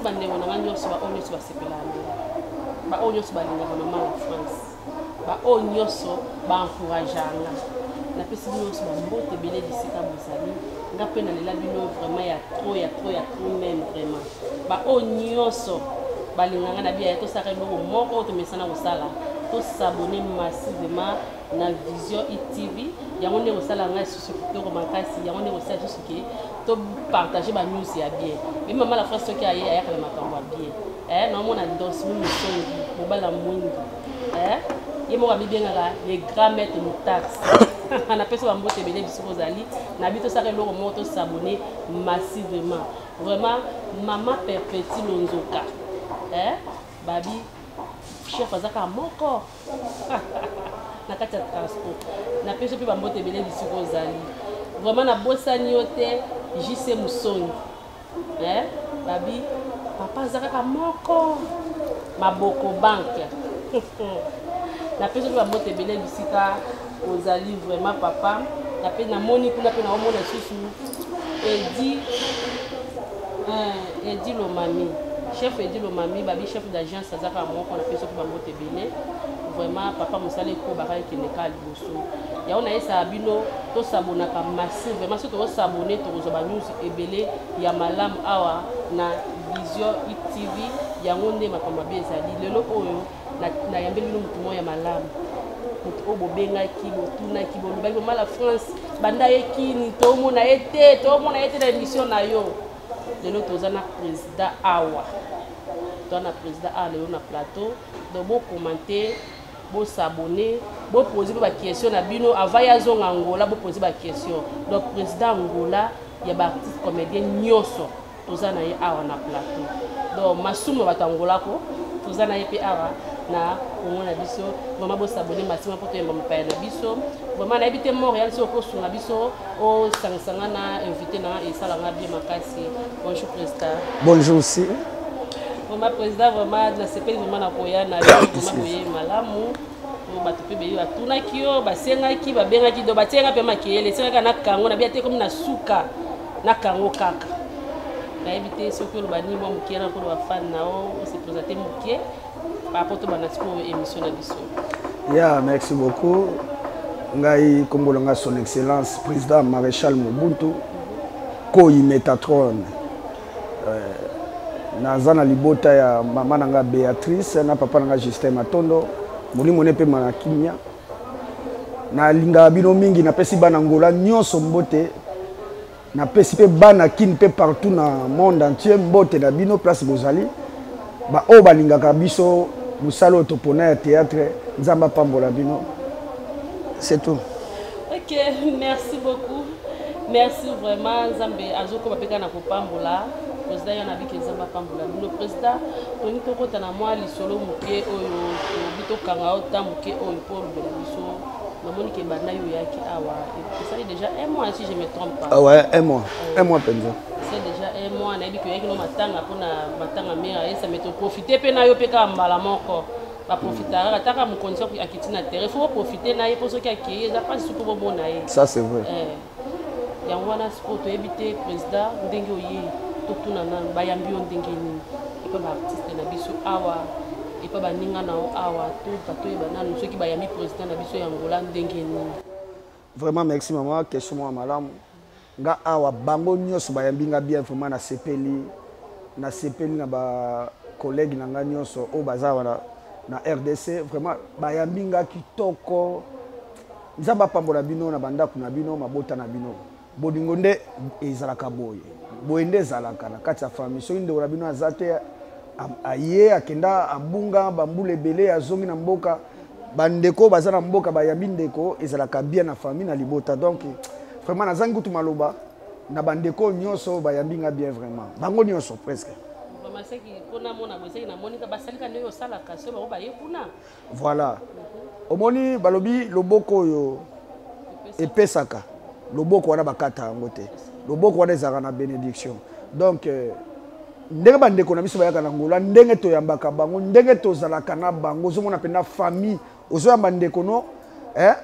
Bandeko na nga nyonso, baoyo nyonso basepelaka na nga, baoyo nyonso balingaka mama ya France, baoyo nyonso baencourageaka nga, napesi bino nyonso bambote ebele bisika bozali. Nga mpe nalela bino vraiment ya trop, ya trop, ya trop même. Vraiment, baoyo nyonso balingaka na biya, tosalaka eloko moko oyo tomesana kosala: tos'abonner massivement na Vision ITV. Yango nde kosala ngai lisusu kitoko makasi, yango nde kosala lisusu ke topartage banews ya bien. Mais mama la France, soki aye, ayaka na makambo ya bien. Naomona Dosmi Mosongi, mobala mwindu, ye moko amibengaka le grand maître Mutax. Napesi bambote ebele bisika ozali. Na bi tosaka eloko moko, tos'abonner massivement. Vraiment, mama Perpétue Lonzoka, babi chef aza kaka moko na kati ya transport. Napesi mpe bambote ebele bisika ozali. Vraiment, nabosani yo te, JC Musongi, babi papa aza kaka moko, Maboko Banke. Napesi mpe bambote ebele bisika ozali. Vraiment, papa, nape namoni kuna mpe naomona lisusu Edi Lomami, chef Edi Lomami, babi chef d'agence aza kaka moko. Napesi mpe bambote ebele. Vraiment, papa, mosala ekobaka, ekende kaka liboso. Yango nayesaka bino, tos'abonnaka massivement. Vraiment, soki tozos'abonner, tokozwa banews ebele ya malamu awa na Vision ITV. Yango nde makambo mabe ezali. Lelo oyo nayambeli bino motu moko ya malamu, motu oyo bobengaki, botunaki, bolobaki: "Mama la France, banda ye kini, toomona ye te, toomona ye te na émission na yo." Lelo toza na président awa, toza na président awa lelo na plateau. Donc bocommenter, bos'abonner, bopose mpe baquestion na bino avant ye azonga Angola. Bopose baquestion. Donc président Angola ya baartiste comédien nyonso, toza na ye awa na plateau. Donc masumu ya bato Angola ko, toza na ye mpe awa na Kongo na biso. Vraiment, bos'abonner massivement mpo toyemba mopaya na biso. Vraiment, nayebi te, Montréal, soki okosunga biso, osangisanga na invité na esalanga bien makasi. Bonjour, président. Bonjour aussi. Vraiment, président, vraiment nasepeli vraiment na koya na yo. Vraiment, boye malamu. Bato mpe beyi batunaki yo, basengaki, babengaki, do batianga mpe makeyele, esengaka na kango na bia te, komi na suka na kango kaka. Nayebi te soki oloba nini mwa mokie na nkolo bafan na yo, ose présente mokie par rapport tobanda sikoyo émission na biso. Ya, merci beaucoup. Ngai nkombo na ngai Son Excellence Président Maréchal Mobutu Koyi Métatron. Naza na libota ya mama na nga Béatrice na papa na nga Justin Matondo, molimo ne mpe na kimia. Nalingaka bino mingi. Napesi bana Ngola nyonso mbote, napesi mpe bana Kine mpe partout na monde entier mbote na bino place bozali, baoyo balingaka biso, mosala oyo topona ya théâtre. Nzambe apambola bino, c'est tout. Ok, merci beaucoup, merci vraiment. Nzambe azokoba mpe kaka na kopambola président yo na biki. Nzambe apambola bino, président. Tolingi tokɔta na mwa lisolo moke oyo tobi tokanga yo ta moke oyo mpo olobela biso. Namoni ke banda yo oyaki awa, esali déjà un mois, si je me trompe pas. Ah ouais, un mois, un mois mpenza. C'est déjà un mois. Nayebi ke oyaki no matanga, mpona matanga mare ayesame, toprofite mpe na yo mpe kaka mbala moko. Baprofitaka kaka taka mokonzi soki akiti na terrain, faut boprofite na ye, mpo soki akei, eza mpasi soki bomona ye. Ça, c'est vrai. Yango wana sikoyo toyebi te, président, ndenge oye, totuna nanu bayambi yo ndenge nini epa baartiste na biso awa, epa baninga na yo awa. Toka toyeba nanu soki bayambi président na biso ya Ngola ndenge nini. Vraiment, merci mama, question mwa malamu. Nga awa, bango nyonso bayambi nga bien. Vraiment, nasepeli, nasepeli na bacollègue na nga nyonso oyo baza awa na RDC. Vraiment, bayambi nga kitoko. Nzambe apambola bino na bandako na bino, mabota na bino. Bolingo nde ezalaka boye, boye nde ezalaka na kati ya famille. Soki ndeko na bino aza te, aye, akenda, abunga bambula ebele, azongi na mboka, bandeko baza na mboka bayambi ndeko, ezalaka bien na famille, na libota. Donc vraiment, nazangi kutu maloba na bandeko nyonso bayambi nga bien. Vraiment, bango nyonso presque. Vraiment, seki mpona mona boye, seki namonika basalika ndenge osalaka so bango baye kuna. Voilà, omoni, balobi loboko oyo epesaka, loboko wana bakata yango te. Loboko wana ezalaka na bénédiction. Donc ndenge bandeko na biso bayaka na Ngola, ndenge toyambaka bango, ndenge tozalaka na bango, ozomona mpenza famille. Ozoyamba ndeko no,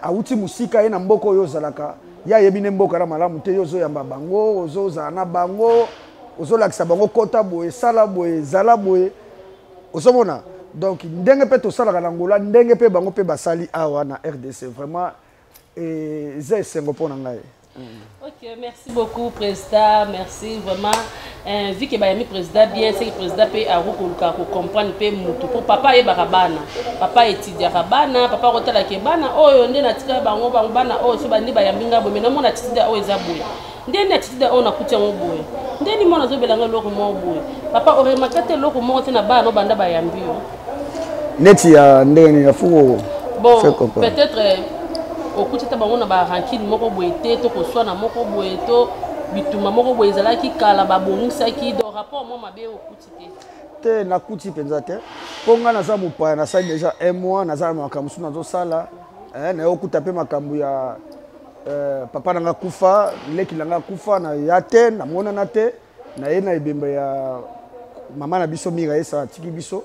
awuti mosika, ye na mboka oyo ozalaka, ye ayebi nde mboka na malamu te, yo ozoyamba bango, ozozala na bango. Ozolakisa bango kota boye, sala boye, zala boye. Ozomona? Donc ndenge mpe tosalaka na Angola, ndenge mpe bango mpe basali awa na RDC, vraiment eza esengo mpo na ngai. Ok, merci beaucoup, Président. Merci vraiment. Vu que bayami Président bien, c'est que Président pe a ko comprendre pe mutu. Po papa ye bana. Papa étudiaka bana, papa kotala ke bana oyo nde natika bango bango bana oyo so bandi bayambi nga boye, mais namona attitude oyo eza boye. Nde ni attitude oyo nakuti yango boye. Nde ni mwana azobelanga eloko moko boye. Papa oremarka te eloko moko te na bana banda bayambi yo. Neti ya ndenge nini afuko? Bon, peut-être okuti te bango na barankine moko boye te, to koswana moko boye, to bitumba moko boye ezalaki kala babongisaki, donc rapport mwa mabe okuti te? Te, nakuti mpenza te, mpo ngai naza mopaya. Nasali déjà un mois, naza na makambo mosusu nazosala. Naye okuta mpe makambo ya papa na nga kufa, leki na nga kufa, na ya te, namonana te. Naye na ebembe ya mama na biso Mira esa atiki biso,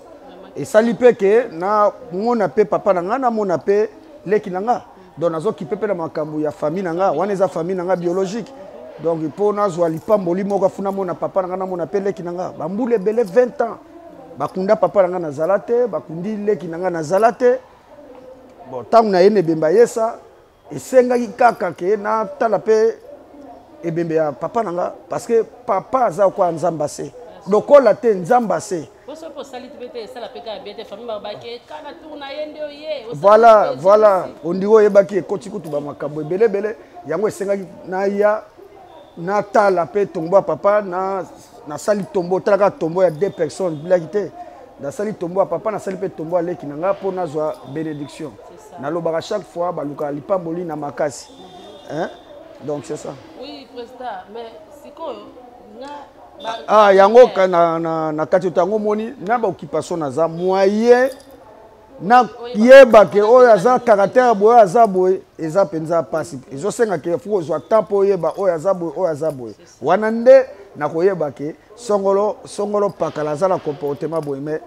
esali mpe ke namona mpe papa na nga, namona mpe leki na nga. Donc nazokipe mpe na makambo ya famille na nga wana, eza famille na nga biologique. Donc mpo nazwa lipamboli moko, afu namona papa na nga, namona mpe leki na nga. Bambula ebele, 20 ans, bakunda papa na nga nazala te, bakundi leki na nga nazala te. Bon, ntango naye na ebembe ayesa, esengaki kaka ke natala mpe ebembe ya papa na nga, parce que papa aza kwa Nzambe ase lokola te, Nzambe ase. Voilà, ondiri oyebaki ekoti kutu bamakambo ebele ebele. Yango esengaki naya natala mpe tombo ya papa. Nasali tombo, talaka tombo ya deux personnes bilaki te. Nasali tombo ya papa, nasali mpe tombo ya leki na nga mpo nazwa bénédiction. Nalobaka chaque fois, balukaka lipamboli na makasi, hein? Donc c'est ça. Oui, président, mais sikoyo nga ah, yango na kati oto yango omoni na baoccupation, naza moyen nayeba ke oyo aza caractère boye, oyo aza boye. Eza mpenza mpasi, ezosenga ke faut kozwa temps mpo oyeba oyo aza boye, oyo aza boye. Wana nde nakoyeba ke songolo songolo pakala aza na comportement boye, mais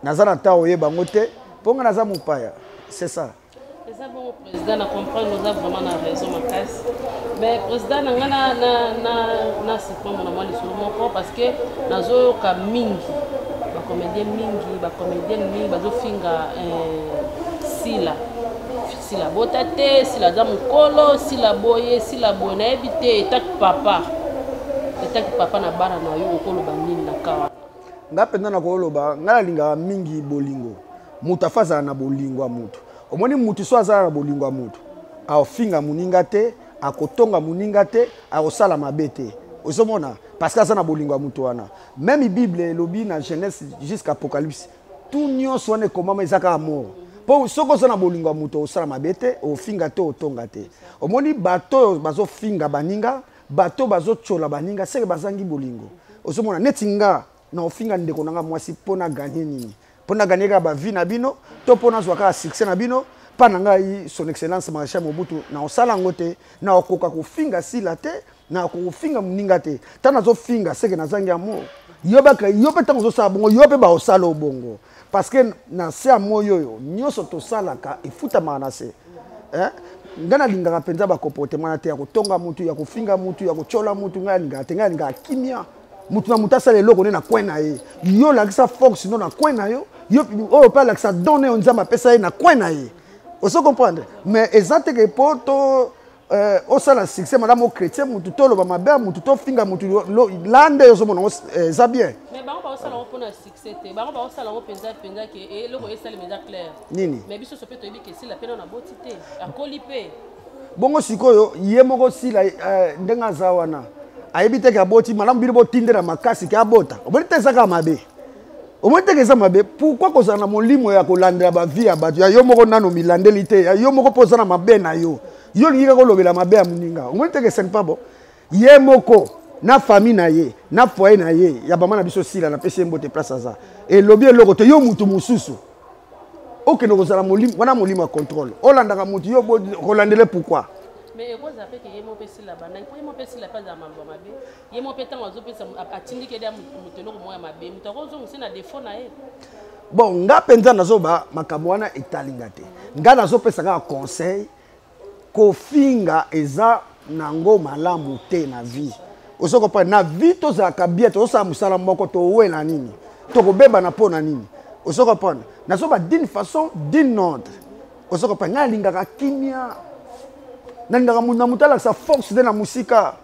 naza na temps oyeba yango te, mpo nga naza mopaya, c'est ça. Eza bongo, président, na comprendre, oza vraiment na raison makasi. Mais président na nga, na surprendre na mwa lisolo moko, parce que nazoyoka mingi bacomédien mingi, bacomédienne mingi bazofinga Sila, Sila bota te, Sila aza mokolo, Sila boye, Sila boye. Nayebi te, etaki papa, etaki papa na bana na yo, okoloba nini na kawa? Nga mpenza nakoloba, ngai nalingaka mingi bolingo. Moto afa azala na bolingo ya moto. Omoni, motu so azala na bolingo ya moto, akofinga moninga te, akotonga moninga te, akosala mabe te. Ozomona, parce que aza na bolingo ya moto wana. Même Bible elobi na Genèse jusqu'à Apocalypse, tout nyonso wana ekomama eza kaka mort. Mpo soki oza na bolingo ya moto, osala mabe te, ofinga te, otonga te. Omoni, bato oyo bazofinga baninga, bato bazotyola baninga, seke bazangi bolingo. Ozomona, neti nga na ofinga ndeko na nga mwasi mpo na gagner nini? Mpo na gagner kaka bavie na bino, to mpo nazwa kaka succès na bino? Mpa na ngai, Son Excellence Maréchal Mobutu, na osala yango te. Na okoka kofinga Sila te, na kofinga moninga te. Ntango nazofinga, seke nazangi amour. Yo baka yo mpe, ntango ozosala bongo, yo mpe baosala bongo, parce que na se ya moi oyo nyonso tosalaka efutamaka na se. Ngai nalingaka mpenza bacomportement na te ya kotonga mutu, ya kofinga mutu, ya kotyola mutu. Ngai alingaka te. Ngai alingaka kimia. Mutu na mutu asala eloko nde na coin na ye. Yo olakisa force no na coin na yo, yo oyo mpe alakisa don oyo Nzambe apesa ye na coin na ye. Ozo comprendre? Mais eza te ke mpo to osala succès malamu, ochrétien mutu, toloba mabe ya mutu, tofinga mutu la nde ozomona yango eza bien. Mais bango baosala yango mpona succès te, bango baosala yango mpenza mpenza ke eloko esalema eza clair. Nini? Mais biso so mpe toyebi ke Sila mpe nano aboti te, akoli mpe. Bongo sikoyo ye moko Sila, ndenge aza wana, ayebi te ke aboti malamu. Bino botindela makasi ke abota. Omoni te, eza kaka mabe. Omoni teke eza mabe. Pourquoi kozala na molimo ya kolandela bavie ya bato? Ya yo moko nano milandeli te, ya yo moko mpo oza na mabe na yo, yo olingi kaka olobela mabe ya moninga. Omoni teke ce n'est pas bon. Ye moko na famille na ye, na foyer na ye, ya bama na biso Sila, napesi ye mbote place aza, elobi eloko te. Yo mutu mosusu okende kozala molimo wana, molimo ya contrôle, olandaka motu, yo kolandele pourquoi? Mais ekozala mpe ke ye mo mpe Sila bandaki, mpo ye mo mpe Sila mpe azala maloba mabe. Ye mo mpe ntango azopesa, atindikeli ya moto eloko moko ya mabe, moto akozongisa na défaut na ye. Bon, nga mpenza nazoba makambo wana etalinga te. Nga nazopesa kaka conseil: kofinga eza nango malamu te na vie. Ozo comprendre? Na vie tozalaka bien, tozosala mosala moko, towela nini, tokobebana mpo na nini? Ozo comprendre? Nazoba d'une façon d'une autre. Ozo comprendre? Ngai alingaka kimia, nalingaka na moto alakisa force nde na mosika.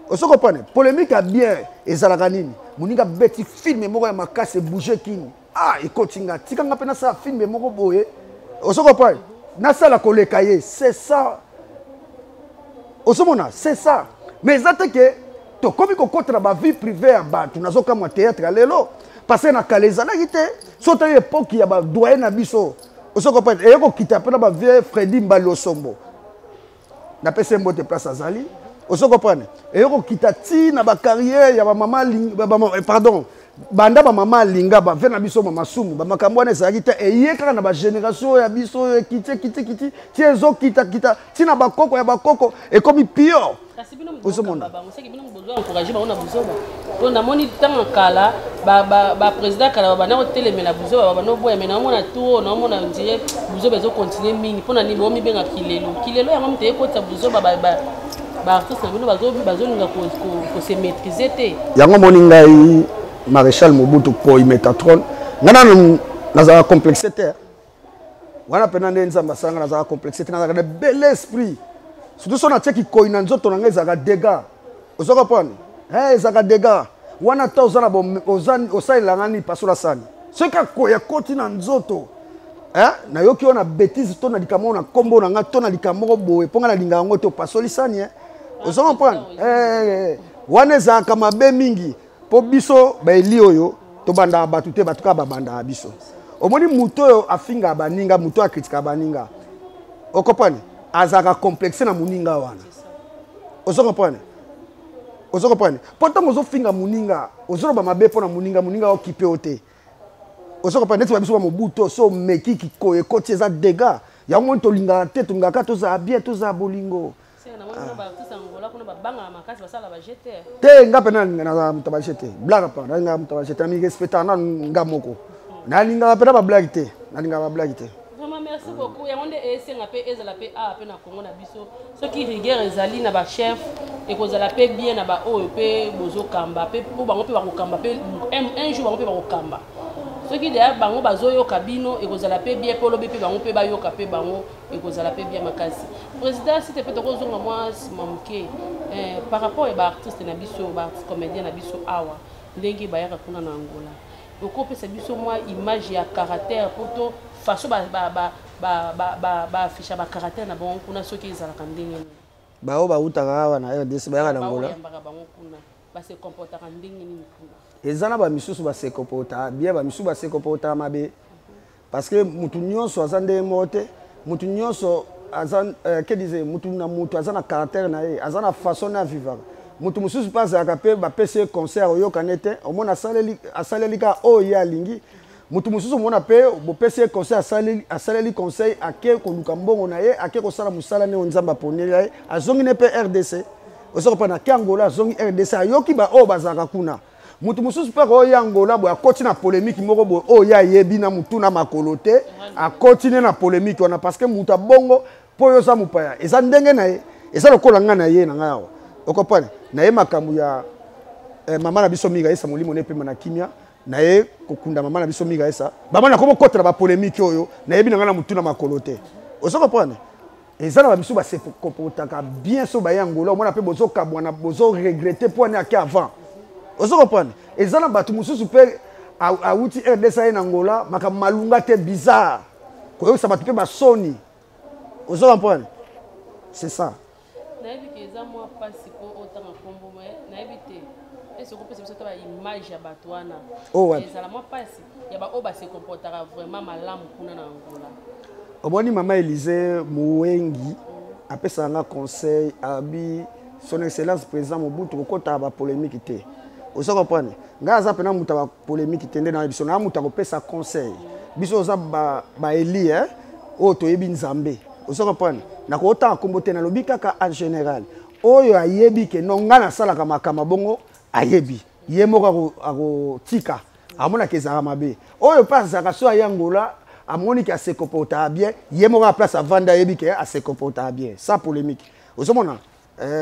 Ozo comprendre? Polémique ya bien ezalaka nini? Moninga abeti filme moko ya makasi, ebouge kini, ah, ekoti nga, tika nga mpe nasala filme moko boye. Ozo comprendre? Nasala koleka ye, c'est ça. Ozomona, c'est ça. Mais eza te ke tokomi kokota na bavie privée ya bato. Nazokamwa théâtre ya lelo, parce que na kala ezalaki te. So otali epoke ya badoyen na biso, ozo comprendre, eye kokita mpe na bavie Fredi Mbali Osombo, napesi ye mbote place azali. Ozo comprendre, eye kokita ti na bacarrière ya bamama, pardon, banda bamama alinga bave na biso, mama Sumu, bamakambo wana ezalaki te. Eye kaka na bagénération oyo ya biso oyo, ekiti, ekiti, ekiti ti ezokitakita ti na bakoko ya bakoko, ekomi pire. Kasi bino ozomona bango, seki bino bozwa encourage bango na buzoba. Po namoni ntango kala baprésident kala babanda kotelemela buzoba, babanda oboya, mais naomona tour naomona ondire buzoba ezocontinue mingi. Mpo na nini bomibenga kilelo? Kilelo yango moto ekotisa buzoba. Baartiste na bino bazolinga kose maîtriser te. Yango moni ngai Maréchal Mobutu Koi Métatron, ngai nanu nazalaka complexe te. Wana mpena nde Nzambe asalanga, nazalaka complexe te, nazalaka na bel esprit. Surtout so natiaki koi na nzoto na ngai, ezalaka dégâts. Oza comprendre? Ezalaka dégâts wana. Ata oza na osalelanga nini, pasola sani, soki akoyi akoti na nzoto, nayoki oyo na bétise to na likambo na nkombo na nga to na likambo moko boye, mpo nga nalingaka yango te, opasoli sani. Oza comprendre? Wana ezalaka mabe mingi, mpo biso baeli oyo tobandaka bato te, bato kaka babandaka biso. Omoni moto oyo afingaka baninga, moto oyo akritikaka baninga, ocomprendre, azalaka complexe na moninga wana. Ozo comprendre? Ozo comprendre? Mpo ntango ozofinga moninga, ozoloba mabe mpo na moninga, moninga okipe yo te. Ozo comprendre? Neti babiso bamobutu, so omeki kikoyo ekoti, eza dégâts. Yango moni tolingaka te, tolingaka tozala bien, tozala bolingo te. Nga mpe nazala moto ya baje te, blague pa, nalingaka moto ya baje te. Namirespectaka nanu nga moko, nalingaka mpe na bablague te, nalingaka bablague te. Vraiment, merci beaucoup. Yango nde esenga mpe ezala mpe awa mpe na Congo na biso. Soki rigueur ezali na bachef, ekozala mpe bien na baoyo mpe bozokamba mpe, mpo bango mpe bakokamba mpe un jour, bango mpe bakokamba. Soki deya bango bazoyoka bino, ekozala mpe bien, mpe olobi mpe bango mpe bayoka mpe bango, ekozala mpe bien makasi. Président site mpe tokozonga mwa nsima moke par rapport ya baartiste na biso, baartiste comédien na biso awa, ndenge bayaka kuna na Angola. Okopesa biso mwa image ya caractère po to façon baafficha bacaractère na bango kuna, soki ezalaka ndenge nini? Bao bautaka awa na RDC bayaka na Angola? Bayambaka bango kuna, base comportaka ndenge nini kuna? Eza na bamisusu base comportaka bien, bamisusu base comportaka mabe, parce que mutu nyonso aza ndenge moko te. Mutu nyonso aza que disait, mutu na mutu aza na caractère na ye, aza na façon na avivaka. Mutu mosusu mpe azalaka mpe, bapesi ye conseil, akoyokane te, omona asaleli kaka oyo ye alingi. Mutu mosusu omona mpe bopesi ye conseil, asaleli conseil, ake koluka mbongo na ye, ake kosala mosala ne oyo Nzambe aponeli ye, azongi ne mpe RDC. Oza kopana, ake Angola, azongi RDC, ayoki baoyo bazalaka kuna. Moto mosusu mpe akoya Angola boye, akoti na polémique moko boye oyo ye ayebi na motu na makolo te, akoti ne na polémique wana, parce que moto abongo mpo oyo oza mopaya, eza ndenge na ye. Eza lokola ngai na ye na ngai awa, okopane na ye makambo ya mama na biso mingi ayesa, molimo ne epema na kimia. Na ye kokunda mama na biso mingi ayesa, bama nakomi okotela bapolémique oyo nayebi na ngai na motu na makolo te. Ozo comprendre? Eza na bamisu base comportaka bien. So baye Angola, omona mpe bozokabwana, bozoregrete mpo ani ake avant. Ozo comprendre? Eza na bato mosusu mpe awuti RDC, aye na Angola, makambo malunga te, bizarre, koyokisa bato mpe basoni. Ozo comprendre? C'est ça. Nayebi ke eza mwa mpasi mpo otanga nkombo, mais nayebi te ese okopesa biso ata baimage ya bato wana. Oh, wapi? Ezala mwa mpasi ya baoyo base comportaka vraiment malamu kuna na Angola. Omoni, mama Élise Mowengi apesaka nga conseil, abi Son Excellence Président Mobutu kokɔtaka bapolémique te. Oza comprendre? Ngai aza mpena moto ya bapolémique te. Nde na biso naa moto akopesa conseil, biso oza baeli oyo toyebi Nzambe. Oza comprendre? Nakotanga nkombo te, nalobi kaka en général. Oyo ayebi ke no ngai nasalaka makambo bongo, ayebi ye moko, akotika, amonaka ezalaka mabe. Oyo mpe azalaka so aye Angola, amoni ke ase comportaka bien, ye moko a place avandi, ayebi ke ase comportaka bien, sans polémique. Ozomona,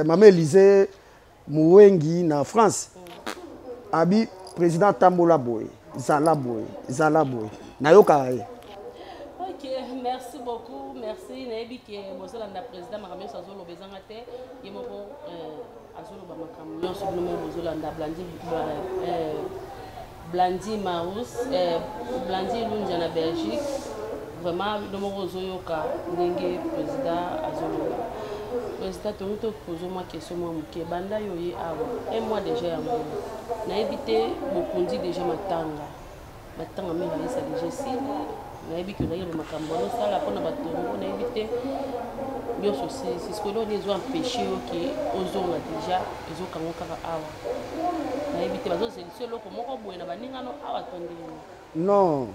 mama Élise. Muwengi na France. Abi président tambola boye, zala boye, zala boye. Nayokaka ye. Ok, merci beaucoup, merci. Nayebi ke bozolanda président makambo nyonso azoloba ezanga te. Ye moko azoloba makambo nyonso bino moko bozolanda Blandi Blandi Marus, Blandi Lunja na Belgique. Vraiment bino moko ozoyoka ndenge président azoloba. Président, tongi topose mwa question mwa moke. Banda yo ye awa, un mois déjà yango. Nayebi te bokundi déjà matanga. Matanga mingi ayesa déjà esili. Nayebi ke ozalaki na makambo wana osala mpona batongo, nayebi te nyonso osilisi. Sikoyo eloko nini ezo empêche yo ke ozonga déjà, ezokango kaka awa? Nayebi te bazozelisa eloko moko boye na baningano awa to ndenge? Non,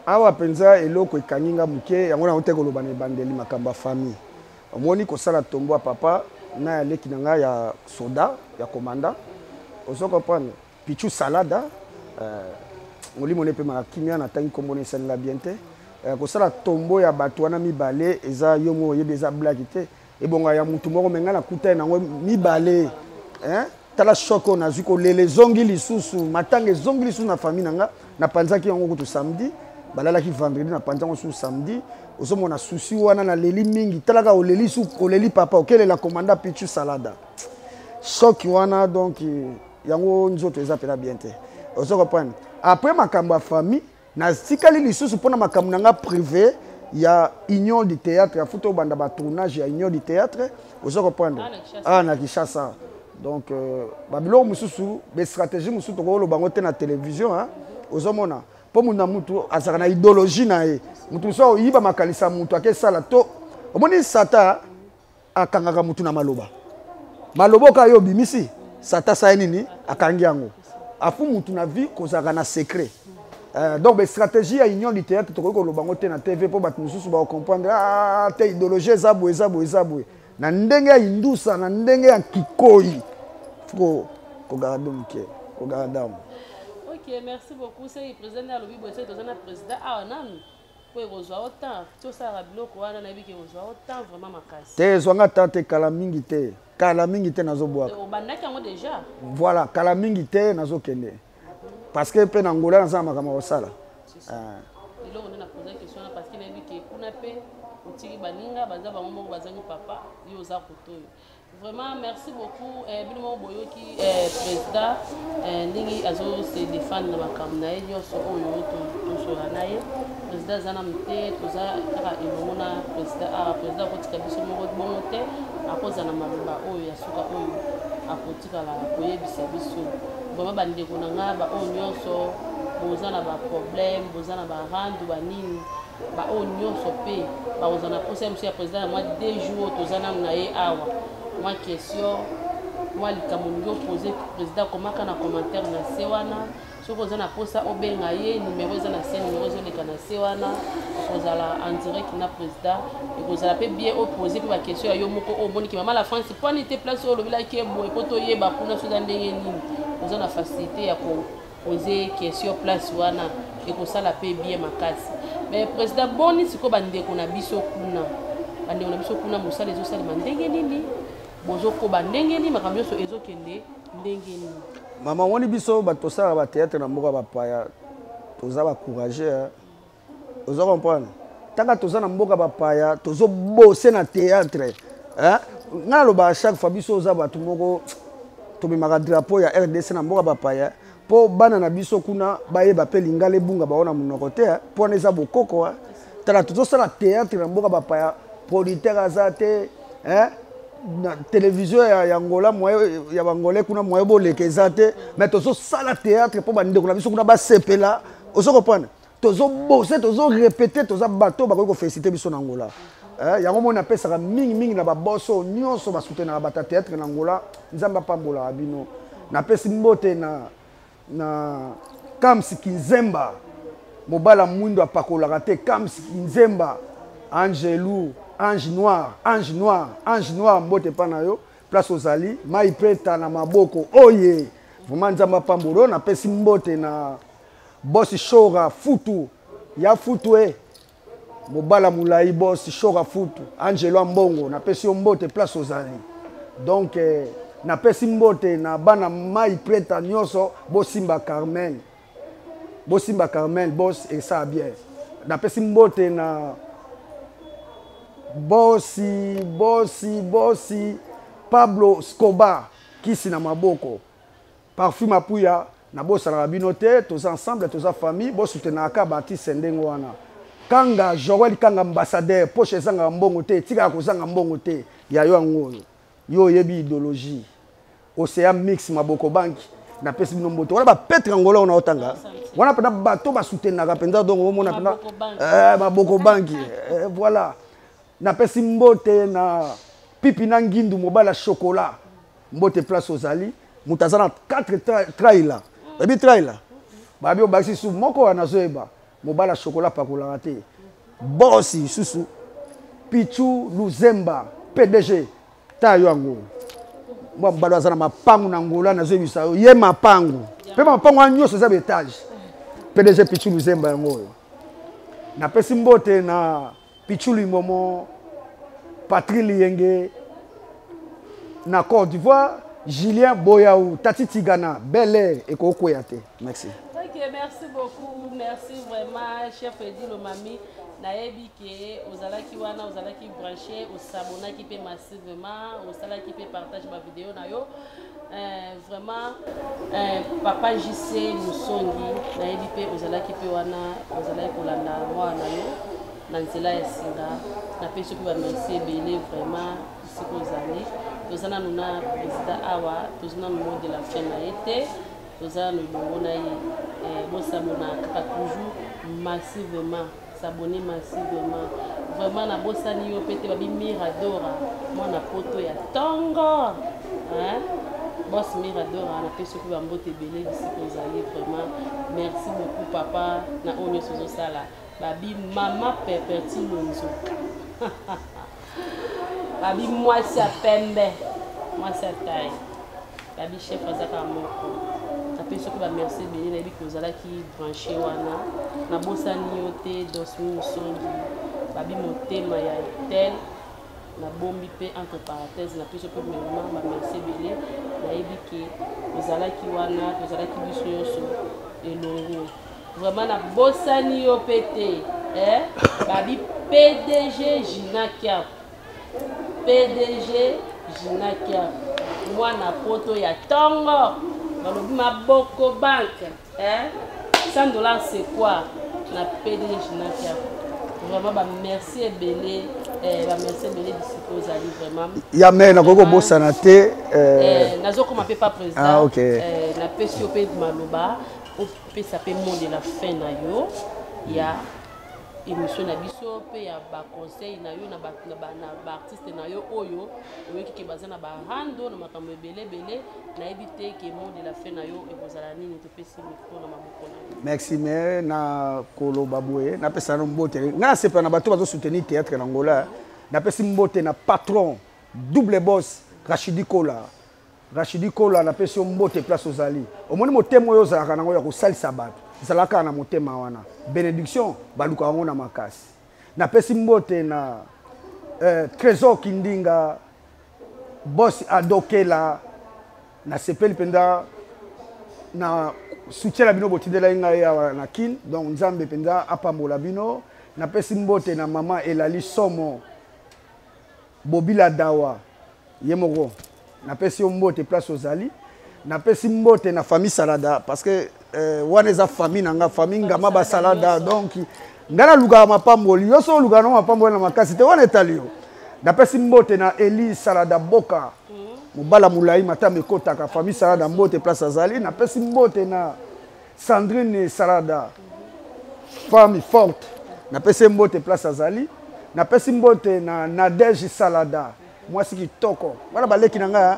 awa mpenza eloko ekangi nga moke, yango nango te koloba na ebandeli makambo ya famille. Omoni kosala tombo ya papa na ya leki na ngai ya soda ya komanda, ozo comprendre Pichu Salada, molimo ne epemaka kimia, natangi nkombo na esalinga bien te. Kosala tombo ya bato wana mibale eza yo moko oyebi, eza blague te, ebonga ya mutu moko, me ngai nakutani nango mibale. Tala choc oyo nazwi, kolela ezongi lisusu, matanga ezongi lisusu na famille na nga. Napanzaki yango kutu samedi, balalaki vendredi, napanzi yango susu samedi. Ozomona susi wana, naleli mingi. Talaka oleli su, oleli papa, okelela komanda Pichu Salada, choc wana. Donc yango nzoto eza mpena bien te, ozo comprendre. Après makambo ya famille, natikali lisusu mpona makambo na nga privé ya Union du Théâtre ya futa, obanda batournage ya Union du Théâtre, ozo comprendre, ah, na Kinshasa. Donc babiloko mosusu, bastratégie mosusu tokoloba yango te na télévision, ozomona, mpo mutu na mutu azalaka na idéologie na ye. Mutu mosusu akoyiba makanisa mutu akesala to omoni Satan akangaka mutu na maloba, maloba oyo yo obimisi, Satan asala nini, akangi yango. Afu mutu na vie kozalaka na secret. Donc bastratégie ya Union du Théâtre tokoki koloba yango te na TV mpo bato mosusu bakocomprendre ah, te idéologie eza boye, eza boye, eza boye, na ndenge ya indusa, na ndenge ya kikoi. Fo kogarde moke, kogarde. Ok, merci beaucoup. Seki président nde alobi boye, soki toza na président awa nanu po ekozwa o temps tosalaka biloko wana, nayebi ke ekozwa o temps vraiment makasi. Te, ezwanga temps te, kala mingi te, kala mingi te nazobwaka. Obandaki yango déjà? Voilà, kala mingi te nazokende, parce que mpe na Ngola naza na makambo ya kosala. Eloko nde napoza question wana parce que nayebi ke kuna mpe otiki baninga baza bango moko bazangi papa, yo oza koto oyo. Vraiment merci beaucoup. Bino moko boyoki président ndenge azo se défendre na makambo na ye nyonso oyo tosola na ye. Président aza nanu te, toza kaka elongo na président awa. Président akotika biso moko bongo te, akozala na maloba oyo ya suka oyo akotikala koyebisa biso. Vraiment bandeko na ngai, baoyo nyonso boza na baproblème, boza na barandu banini, baoyo nyonso mpe bakozala na posa ya mosu ya président ya mwa 2 jours oyo toza nanu na ye awa, mwa question, mwa likambo olingi opose président, komaka na commentaire na se wana. Soki oza na posa obenga ye, numero eza na se, numero ezoleka na se wana, okozala en direct na président. Ekozala mpe bien opose mpe baquestion ya yo moko oyo omoniki mama la France pwani te, place oyo olobelaki ye boye, mpo toyeba kuna so eza ndenge nini. Oza na facilité ya ko poser question place wana, ekosala mpe bien makasi. Mais président, boni sikoyo bandeko na biso kuna, bandeko na biso kuna, mosala ezosalema ndenge nini, bozokoba ndenge nini, makambo nyonso ezokende ndenge nini? Mama, omoni biso bato tosalaka batéâtre na mboka bapaya, toza bacourage, oza comprendre. Ntanga toza na mboka bapaya, tozobose na théâtre. Ngai nalobaka chaque fois, biso oza bato moko tomemaka drapeau ya RDC na mboka bapaya, mpo bana na biso kuna bayeba mpe lingala ebunga bango na monoko te, mpo wana eza bokoko. Tala, tozosala théâtre na mboka bapaya, producteur aza te, na télévision ya Angola, moyen ya bangolais kuna, moyen boleka eza te, mais tozosala théâtre mpo bandeko na biso kuna basepela, ozo comprendre. Tozobose, tozorépéte, toza bato bakoki kofélicité biso na Angola. Yango moni napesaka mingimingi na baboso nyonso basoutenaka bato ya théâtre na Angola, Nzambe apambolaka bino. Napesi mbote na Kams Kinzemba, mobala mwindo apakolaka te, Kams Kinzemba, Angelu, ange noir, ange noir, ange noir, mbote epa na yo place ozali, mai preta na maboko oye, vraiment Nzambe apambola. Napesi mbote na boss Shora Futu ya Futu, e mobala molai, boss Shora Futu, Angelo Ambongo, napesi yo mbote place ozali. Donc Napesi mbote na bana mai preta nyonso, bosimba Carmen, bosimba Carmen boss, esala bien. Napesi mbote na bosi bosi bosi Pablo Scoba, kisi na maboko, parfum apuya. Nabosanaka bino te, toza ensemble, toza famille. Bosoutenaka baartiste ndenge wana. Kanga Joel Kanga ambassadeur, poche ezangaka mbongo te, etikaka kozanga mbongo te. Ya yo yango oyo, yo oyebi idéologie Océan Mix Maboko Banki. Napesi bino mbote wana bapetre Angola wana otanga wana mpena bato basoutenaka mpenza, donc omona mpena Maboko Banki. Voilà, napesi mbote na Pipi na Ngindu, mobali ya chocolat, mbote place ozali. Moto aza na 4 traila, oyebi traila babi obakisi su moko wana azoyeba mobali ya chocolat pakolaka te. Bosi lisusu Pichu Luzemba PDG, ta yo yango mwa mobali aza na mapangu na Angola, nazoyebisa yo ye mapangu mpe mapangu wana nyonso eza baetage. PDG Pichu Luzemba yango oyo. Napesi mbote na Pichu Limomo, Patri Liyenge na Côte d'Ivoire, Julien Boyaou, Tati Tigana, Bel Air ekokwea te. Merci. Ok, merci beaucoup. Merci vraiment, chef Eddy Lomami. Nayebi ke ozalaki wana, ozalaki branché, osabonaki pe massivement, osalaki pe partage ba vidéo na yo. Vraiment papa JC Musongi, nayebi pe ozalaki pe wana, ozalaki kolanda mwana na yo na nzela ya singa. Napesi yo pe ba merci ebele vraiment esika ozali. Toza nanu na président awa, toza nanu mot de la fin na ye te, toza nanu elongo na ye. Bosabona kaka toujours massivement, s'abonner massivement vraiment. Nabosani yo pe te, babi Miradora mwana poto ya tongo, hein? Boss Miradora, napesi yo mpe bambote ebele bisika ozali. Vraiment merci beaucoup papa na oyo nyonso ozosala. Babi mama Perperti Lonzoka, babi mwasi ya pembe, mwasi ya tai, babi chef aza kaka moko. Napesi yo mpe bamerci ebele, nayebi ke ozalaki branché wana. Nabosani yo te, Dosmi Musongi, babi motema ya tel, nabombi mpe entre parenthèse. Napesi yo mpe vraiment bamerci ebele, nayebi ke ozalaki wana, tozalaki biso nyonso elongo. Vraiment nabosani yo mpe te, eh? Babi PDG Gina Kiap, PDG Gina Kiap, mwana poto ya tongo, balobi Maboko Banque, eh? 100 $ c'est quoi na PDG Gina Kiap. Vraiment ba merci ebele, ba merci ebele bisika ozali vraiment. Ya me nakoki kobosana te. Nazokoma mpe pa président. Ah, ok. Napesi yo mpe maloba, opesa mpe mot de la fin na yo ya émission na biso mpe ya baconseil na yo na baartiste na yo oyo oyoki ke baza na barando na makambo ebele ebele. Nayebi te ke mot de la fin na yo ekozala nini. Topesi micro na maboko na yo. Merci. Mais na koloba boye, napesa nano mbote. Ngai nasepela na bato bazosoutenir théâtre na Angola. Napesi mbote na patron double boss Rachidi Kola. Rachidi Kola, napesi yo mbote place ozali. Omoni motema oyo ozalaka nango ya kosalisa bato, ezalaka kaka na motema wana. Bénédiction balukaka yango na makasi. Napesi mbote na Trésor Kindinga, boss Adokela. Nasepeli mpenza na soutien na bino botindelaki ngai awa na Kin, donc Nzambe mpenza apambola bino. Napesi mbote na mama Elali Somo Bobila Dawa ye moko, napesi yo mbote place ozali. Napesi mbote na famille Salada, parce que wana eza famille na nga, famille Ngama basalada. Donc ngai nalukaka mapamboli, yo so olukaka na mapamboli na makasi te, wana etali yo. Napesi mbote na Eli Salada Boka, mobala molai matama ekotaka, famille Salada, mbote place azali. Napesi mbote na Sandrine Salada, femme forte, napesi mbote place azali. Napesi mbote na Nadege Salada, mwasi kitoko wana, baleki na ngai.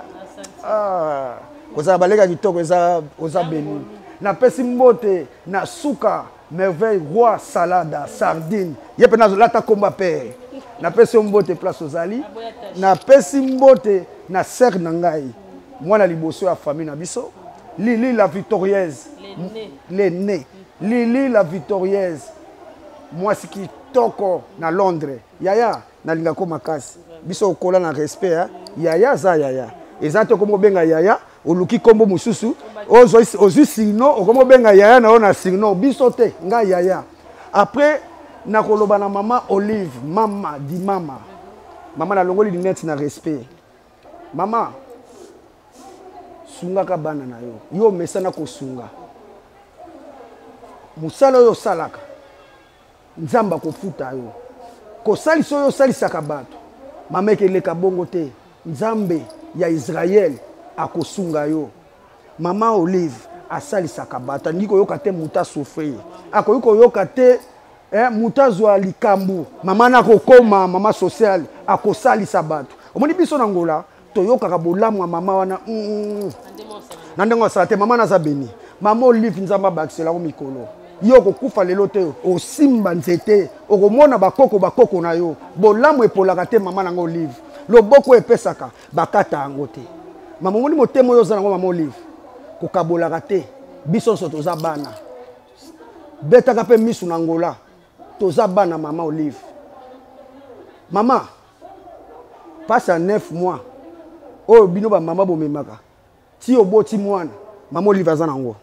Kozala baleki ya kitoko eza oza beni. Napesi mbote na Suka Merveille Roi Salada Sardine, ye mpe nazolata komba pere. Napesi yo mbote place ozali. Napesi mbote na sere na ngai, mwana liboso ya famille na biso, Lili la Victorieuse, Lene Lili la Victorieuse, mwasi kitoko na Londres. Yaya, nalingako makasi, biso okola na respect, hein? Yaya aza yaya. Eza te okomi kobenga yaya, oluki kombo mosusu, ozwi signe, okomi kobenga yaya na yo na signe. Biso te, nga yaya. Après, nakoloba na mama Olive, mama di mama. Mama nalongoli lunette na respect. Mama, sungaka bana na yo. Yo omesana kosunga. Mosala oyo osalaka, Nzambe akofuta yo. Kosalisa oyo osalisaka bato, mama ekeleka bongo te. Nzambe ya Israël akosunga yo. Mama Olive asalisaka bato, alingi koyoka te moto asouffrir, akoki koyoka te moto azwa likambo. Mama na akokoma mama sociale, akosalisa bato. Omoni biso na Angola toyokaka bolamu ya mama wana na ndenge osala te. Mama naza beni, mama Olive, Nzambe abakiselako mikolo. Yo okokufa lelo te, osimba nzete, okomona bakoko bakoko na yo. Bolamu epolaka te. Mama nango Olive, loboko epesaka bakata yango te. Mama, omoni motema oyo oza nango, mama Olive, kokabolaka te. Biso nyonso toza bana, betaka mpe misu na Angola, toza bana. Mama Olive, mama passe à 9 mois oyo bino bamama bomemaka ti oboti mwana, mama Olive aza nango.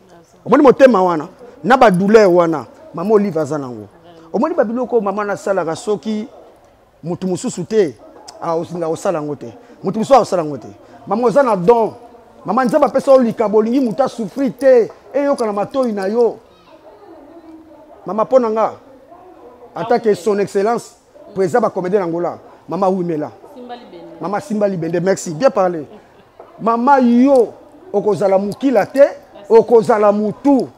Omoni motema wana na badouleur wana, mama Olive aza nango. Omoni babiloko oyo mama nasalaka, soki motu mosusu te aosinga kosala yango te, motu mosusu akosala yango te. Mama, oza na don. Mama, Nzambe apesa yo likabo. Olingi motu asouffrir te, eyoka na matoi na yo. Mama, mpo na nga, atake son excellence président bacomédien na Angola, mama wimela, mama simba libende. Merci, bien parlé mama. Yo okozala mokila te, okozala mutu.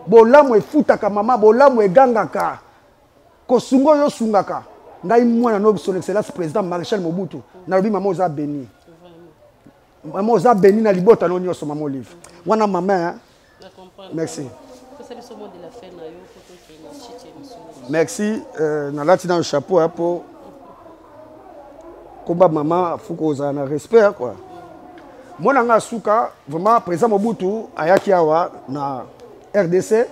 Bolamu efutaka mama, bolamu egangaka. Kosunga oyo osungaka, ngai mwana no son excellence président maréchal Mobutu nalobi, mama oza béni, mama oza béni na libota no nyonso, mama Olive wana mama. Merci. Merci. Nalati na chapeau po komba mama, fuko ozala na respect quoi. Mwana nga suka vraiment, président Mobutu ayaki awa na RDC,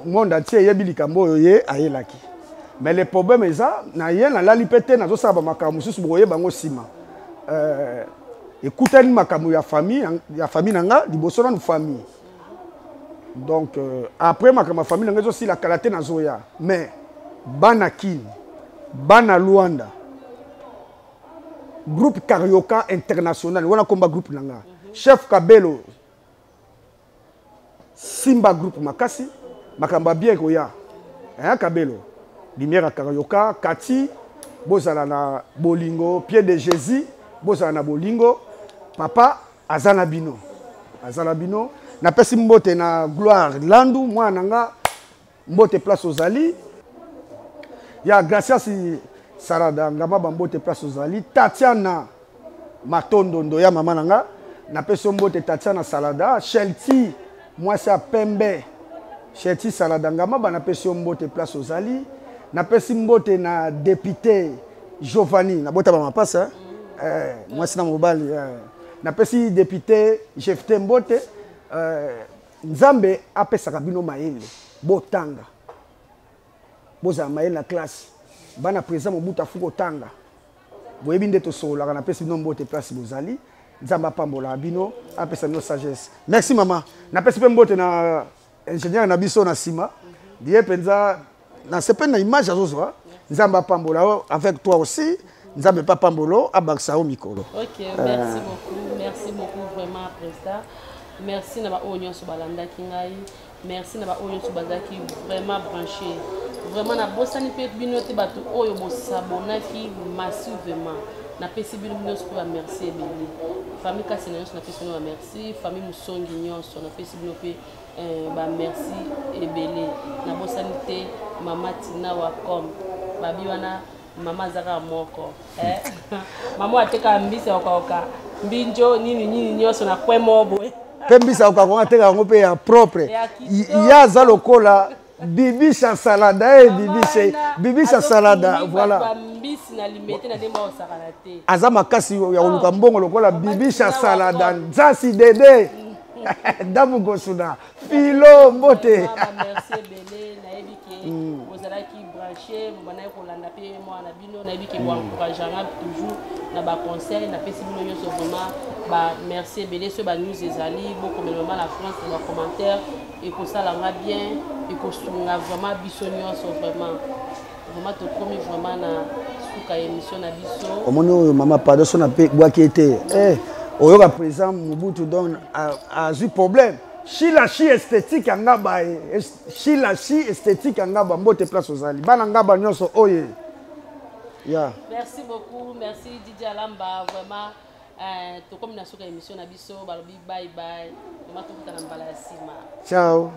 monde entier eyebi likambo oyo ye ayelaki. Mais le problème eza na ye, nalali mpe te, nazosala bamakambo mosusu, bokoyeba yango nsima. Ekutani makambo ya famille, ya famille na nga liboso nanu famille. Donc après makambo ya famille na nga ezosila kala te, nazoya. Mais bana Kini, bana Luanda, groupe Carioca International wana, komba groupe na nga, chef Kabelo, simba groupe makasi, makambo ya bien ekoya. Hein, Kabelo, lumière ya Carioca, kati bozala na bolingo, pied de Jésus, bozala na bolingo. Papa aza na bino, aza na bino. Napesi mbote na Gloire Landu, mwana na nga, mbote place ozali. Ya Gracias Sarada Ngama, bambote place ozali. Tatiana Matondondo ya mama na nga, napesi yo mbote. Tatiana Salada Shelti, mwasi ya pembe, Shelti Salada Ngama, banapesi yo mbote place ozali. Napesi mbote na député Giovanni, nabota bamapasa mwasi na mobali. Napesi député Jefte mbote. Nzambe apesaka bino mayele, botanga, bozala mayele na classe. Bana président Mobutu afu kotanga, boyebi nde tosololaka. Napesi bino mbote place bozali. Nzambe apambolaka bino, apesa bino sagesse. Merci mama. Napesi mpe mbote na ingénieur na biso na nsima, ye mpenza nasepeli na image azozwa. Nzambe apambola yo, avec toi aussi Nzambe mpe apambola, abakisa yo mikolo. Ok, merci beaucoup, merci beaucoup vraiment président. Merci na baoyo nyonso balandaki ngai, merci na baoyo nyonso bazalaki vraiment branché. Vraiment nabosani mpe bino te, bato oyo bosabonaki massivement, napesi bino nyonso mpe bamerci ebele. Famille kasi na nyonso, napesi bino bamerci. Famille Mosongi nyonso, napesi bino mpe bamerci ebele. Nabosani te mama Tina Wacom, babi wana mama aza kaka moko. Mama atekaka mbisi ya kokaoka, mbinjo, nini nini nyonso na kwe moko boye. Mpe mbisi ya kokaoka atekaka yango mpe ya propre. Ye aza lokola Bibisha Salada, bibisha, Bibisha Salada, voilà. Mbisi na Limete na ndenge baosakana te. Aza makasi ya koluka mbongo lokola Bibisha Salada, Nzasi Dede, Damu Gosuna, Filo mbote. Merci ebele, nayebi ke Bozalaki branché, bobandaki kolanda mpe mwana na bino. Nayebi ke boencourageanga toujours na baconseil. Napesi bino nyonso vraiment bamerci ebele. Soki banews ezali, bokomela mama la France na bacommentaire, ekosalanga bien, ekosunga vraiment biso nyonso. Vraiment, vraiment, tokomi vraiment na suka ya émission na biso. Omoni oyo, mama, pardon, so na mpe bwaki ete eh, oyoka président Mobutu, donc azwi problème. Shila Shi Esthétique ya Ngaba, Shila Shi Esthétique ya Ngaba, mbote place ozali, bana Ngaba nyonso oye ya. Merci beaucoup, merci Didi Alamba. Vraiment, tokomi na suka émission na biso. Balobi bye bye, vraiment, tokutana mbala ya nsima. Ciao.